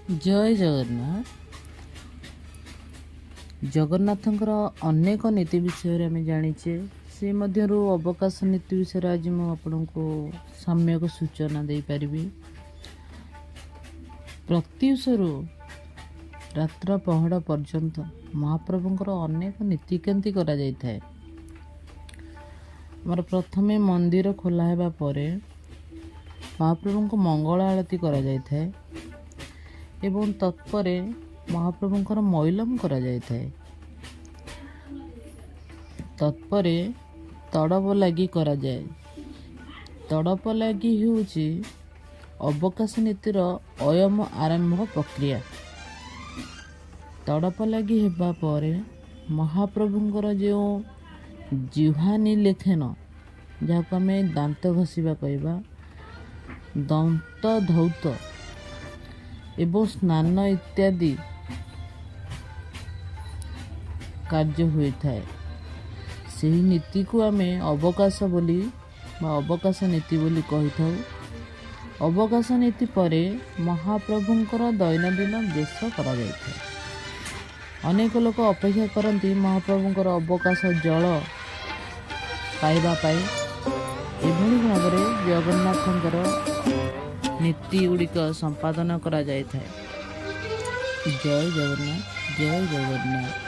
ଜୟ ଜଗନ୍ନାଥ। ଜଗନ୍ନାଥଙ୍କର ଅନେକ ନୀତି ବିଷୟରେ ଆମେ ଜାଣିଛେ। ସେ ମଧ୍ୟରୁ ଅବକାଶ ନୀତି ବିଷୟରେ ଆଜି ମୁଁ ଆପଣଙ୍କୁ ସମ୍ୟକ ସୂଚନା ଦେଇପାରିବି। ପ୍ରତ୍ୟୁଷରୁ ରାତ୍ର ପହଡ଼ ପର୍ଯ୍ୟନ୍ତ ମହାପ୍ରଭୁଙ୍କର ଅନେକ ନୀତିକାନ୍ତି କରାଯାଇଥାଏ। ଆମର ପ୍ରଥମେ ମନ୍ଦିର ଖୋଲା ହେବା ପରେ ମହାପ୍ରଭୁଙ୍କୁ ମଙ୍ଗଳ ଆଳତୀ କରାଯାଇଥାଏ ଏବଂ ତତ୍ପରେ ମହାପ୍ରଭୁଙ୍କର ମଇଲମ କରାଯାଇଥାଏ। ତତ୍ପରେ ତଡ଼ପ ଲାଗି କରାଯାଏ। ତଡ଼ପ ଲାଗି ହେଉଛି ଅବକାଶ ନୀତିର ଅୟମ ଆରମ୍ଭ ପ୍ରକ୍ରିୟା। ତଡ଼ପ ଲାଗି ହେବା ପରେ ମହାପ୍ରଭୁଙ୍କର ଯେଉଁ ଜିହ୍ୱାନି ଲେଖନ, ଯାହାକୁ ଆମେ ଦାନ୍ତ ଘଷିବା କହିବା, ଦନ୍ତ ଧୌତ ଏବଂ ସ୍ନାନ ଇତ୍ୟାଦି କାର୍ଯ୍ୟ ହୋଇଥାଏ। ସେହି ନୀତିକୁ ଆମେ ଅବକାଶ ବୋଲି ବା ଅବକାଶ ନୀତି ବୋଲି କହିଥାଉ। ଅବକାଶ ନୀତି ପରେ ମହାପ୍ରଭୁଙ୍କର ଦୈନନ୍ଦିନ ବେଶ କରାଯାଇଥାଏ। ଅନେକ ଲୋକ ଅପେକ୍ଷା କରନ୍ତି ମହାପ୍ରଭୁଙ୍କର ଅବକାଶ ଜଳ ପାଇବା ପାଇଁ। ଏଭଳି ଭାବରେ ଜଗନ୍ନାଥଙ୍କର ନୀତି ଗୁଡ଼ିକ ସମ୍ପାଦନ କରାଯାଇଥାଏ। ଜୟ ଜଗନ୍ନାଥ, ଜୟ ଜଗନ୍ନାଥ।